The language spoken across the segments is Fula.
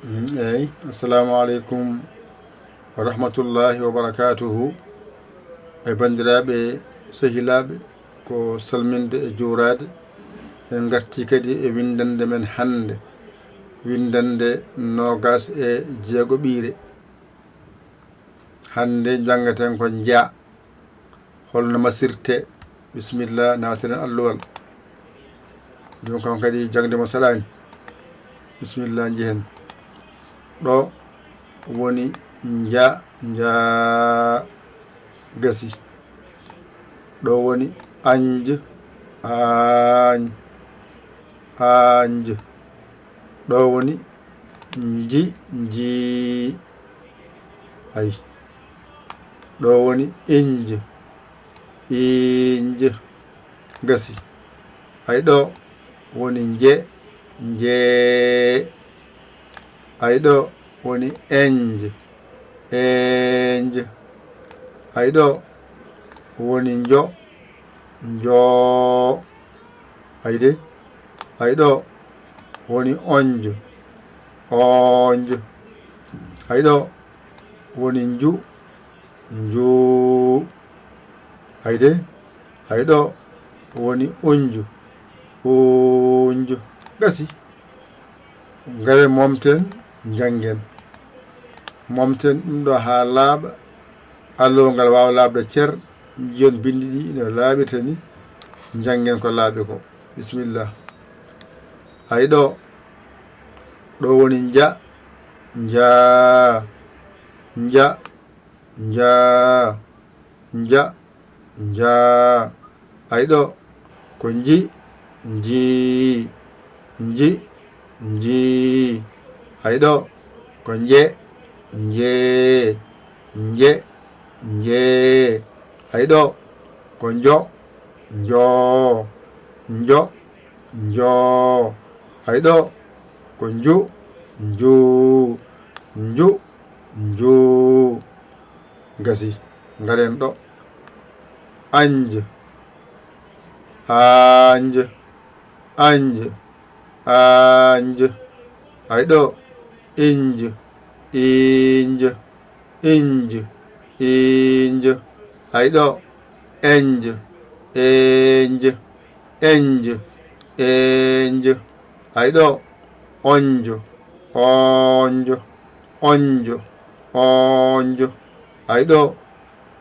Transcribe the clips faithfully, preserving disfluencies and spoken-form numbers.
Eyi, assalamu aleykum wa rahmatullahi wa barakatuhu. E banndiraaɓe, sehilaaɓe, ko salminde e juuraade. En ngartii kadi e winndannde men hannde, winndannde noogaas e jeegoɓiire. Hannde njanngaten ko nja. Holno masirte? Bisimilla, naatiren alluwal. Jooni kam kadi jaŋde mo saɗaani. Bisimilla, njehen. Ɗo woni nja, nja, gasi. Ɗo woni anj, aanj, aanj. Ɗo woni nji, njii. Ay. Ɗo woni inj, iinj. Gasi. Ay, ɗo woni nje, njee. Ay, ɗo woni enj, eenj. Ay, ɗo woni njo, njoo. Ay de, ay, ɗo woni onj, oonj. Ay, ɗo woni nju, njuu. Ay de, ay, ɗo woni unj, uunj. Gasi. Ngare momten, njanngen. Momten ɗum ɗo haa laaɓa. Alluwal ngal waawa laaɓde cer. Njiyon binndi ɗi no laaɓirta ni. Njanngen ko laaɓi ko. Bisimilla. Ay, ɗo. Ɗo woni nja, njaa, nja, njaa, nja, njaa. Ay, ɗo ko nji, njii, nji, njii. Ay, ɗo ko nje, njee, nje, njee. Ay, ɗo ko njo, njoo, njo, njoo. Ay, ɗo ko nju, njuu, nju, njuu. Gasi. Ngaren ɗo. Anj, aanj, anj, aanj. Ay, ɗo inj, iinj, inj, iinj. Ay, ɗo enj, eenj, enj, eenj. Ay, ɗo onj, oonj, onj, oonj. Ay, ɗo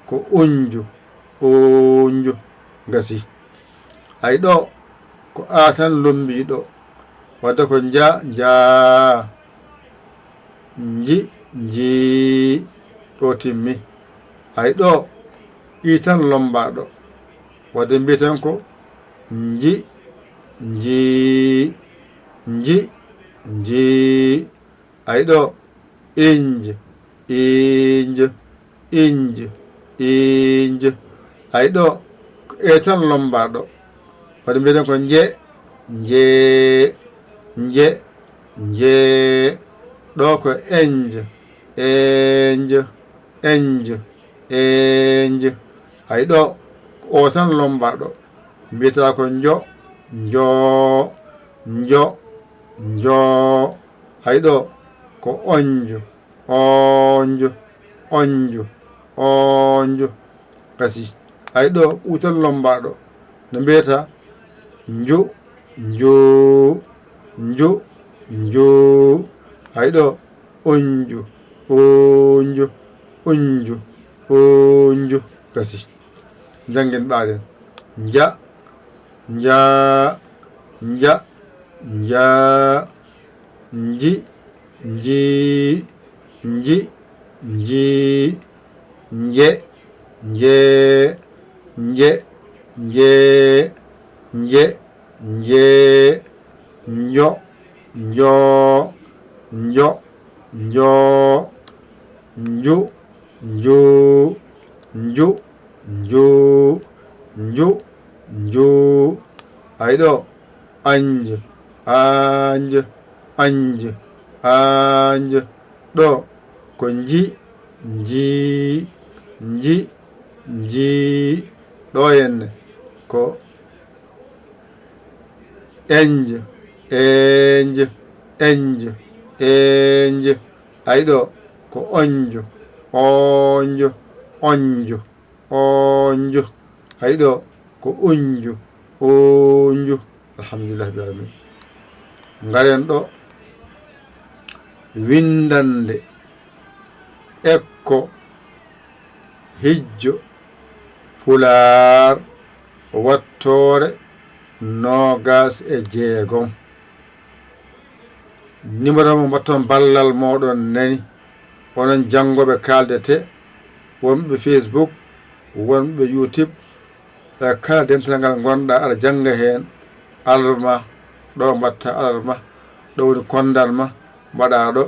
ko unj, uunj. Gasi. Ay, ɗo ko a tan lombii ɗo. Wadde ko nja, njaa, nji, njii. Ɗo timmi. Ay, ɗo i tan lombaa ɗo. Wadde mbiyaten ko nji, njii, nji, njii. Ay, ɗo inj, iinj, inj, iinj. Ay, ɗo ko e tan lombaa ɗo. Wadde mbiyaten ko nje, njee, nje, njee. Ɗo ko enj, eenj, enj, eenj. Ay, ɗo ko o tan lombaa ɗo. Mbiyata ko njo, njoo, njo, njoo. Ay, ɗo ko onj, oonj, onj, oonj. Gasi. Ay, ɗo u tan lombaa ɗo. No mbiyata nju, njuu, nju, njuu. Ay, ɗo unju, uunju, unju, uunju. Gasi. Njanngen ɓaaɗen. Nja, njaa, nja, njaa. Nji, njii, nji, njii. Nje, njee, nje, njee, nje, njee. Njo, njoo, njo, njoo. Nju, njuu, nju, njuu, nju, njuu. Ay, ɗo anj, aanj, anj, aanj. Ɗo ko nji, njii, nji, njii. Ɗo henne ko enj, eenj, enj, Eenjo. Ayi ɗo ko onjo, oonjo, onjo, oonjo. Ayi ɗo ko unjo, oonjo. Alhamdulillahi rabbil alamin. Ngaren ɗo winndannde ekko hijjo pulaar wattoore noogas e jeegom. Numéro mo mbatton ballal mooɗon nani, onon janngooɓe kaaldete, wonɓe Facebook, wonɓe YouTube, e kala dental ngal ngonɗa aɗa jannga heen, alarma, ɗo mbatta alarma, ɗo woni konndal ma, mbaɗa ɗo,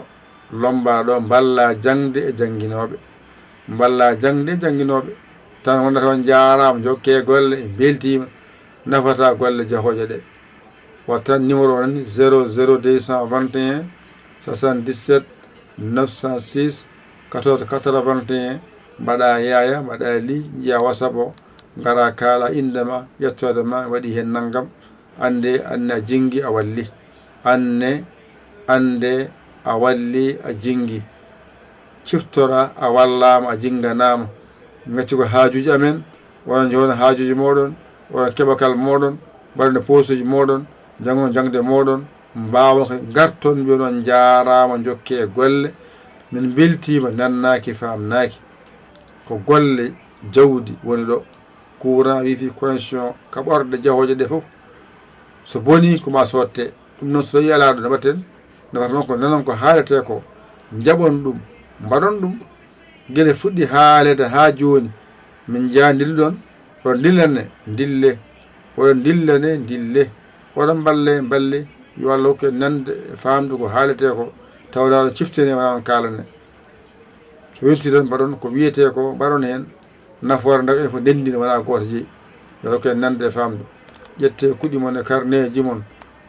lomba ɗo, mballa jaŋde e jannginooɓe. Mballa jaŋde e jannginooɓe. Tan wonata on njaaraama, njokkee golle, en mbeltiima, nafata golle jahooje ɗe. Wattan numéro o nani, zéro zéro deux cent vingt et un soixante-dix-sept neuf cent six quatorze quatre-vingt-un, mbaɗa yaaya, mbaɗa li, njiya WhatsApp o, ngara kaala innde ma, yettoode ma, waɗi heen nanngam, annde, annde a jinngi a walli, annde, annde a walli a jinngi, ciftora a wallaama a jinnganaama, ngaccu ko haajuuji amen, oɗon njowna haajuuji mooɗon, oɗon keɓa kal mooɗon, mbaɗa nde poosuuji mooɗon, njanngon jaŋde mooɗon, mbaawa kadi ngarton mbiyon on njaaraama, njokkee golle, min mbeltiima, nannaaki, faamnaaki. Ko golle jawdi woni ɗo, courant, wifi, connexion, kaɓorɗe jahooje ɗe fof, so bonii ko ma sootte. Ɗum noon so tawii alaa ɗo, no mbaɗten? Nafata noon ko nanon ko haaletee ko, njaɓon ɗum, mbaɗon ɗum. Gila fuɗɗi haaleede haa jooni, min njaha ndilluɗon, oɗon ndillane, ndille, oɗon ndillane, ndille, oɗon mballe, mballe, yo Allah hokku en nande e faamde ko haaletee ko, tawa wonaa on ciftene, wonaa on kaalane. So yontii tan mbaɗon ko wiyetee ko, mbaɗon heen, nafoore nde enen fof ndenndina, wonaa gooto jeyi. Yo Allah hokku en nande e faamde. Ƴettee kuɗi mon e karneeji mon,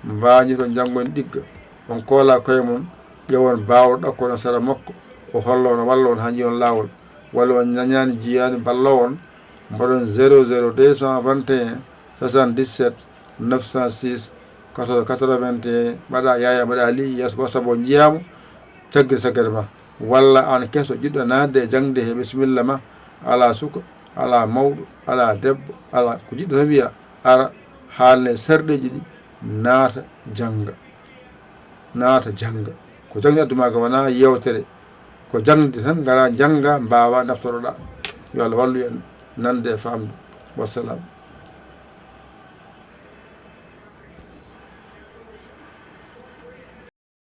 mbaañiron, njanngon ɗigga. On koola koye mon, ƴeewon baawɗo ɗakkoɗon sara makko, o holla on, o walla on haa njiyon laawol. Walla on ñañaani, jiyaani, mballoo on, mbaɗon zéro zéro deux cent vingt et un soixante-dix-sept neuf cent six quatorze quatre-vingt-un, mbaɗa yaaya, mbaɗa li, yeeso WhatsApp o njiyaama, caggere caggere ma. Walla aan keso jiɗɗo naatde e jaŋde he, bisimilla ma, alaa suka, alaa mawɗo, alaa debbo, alaa ko jiɗɗo tan wiya, ara, haalne sarɗeeji ɗi, naata, jannga. Naata, jannga. Ko jaŋde addu ma ka wonaa yeewtere. Ko jaŋde tan, ngara, njannga, mbaawa, naftoroɗa. Yo Allah wallu en nande e faamde. Wassalam.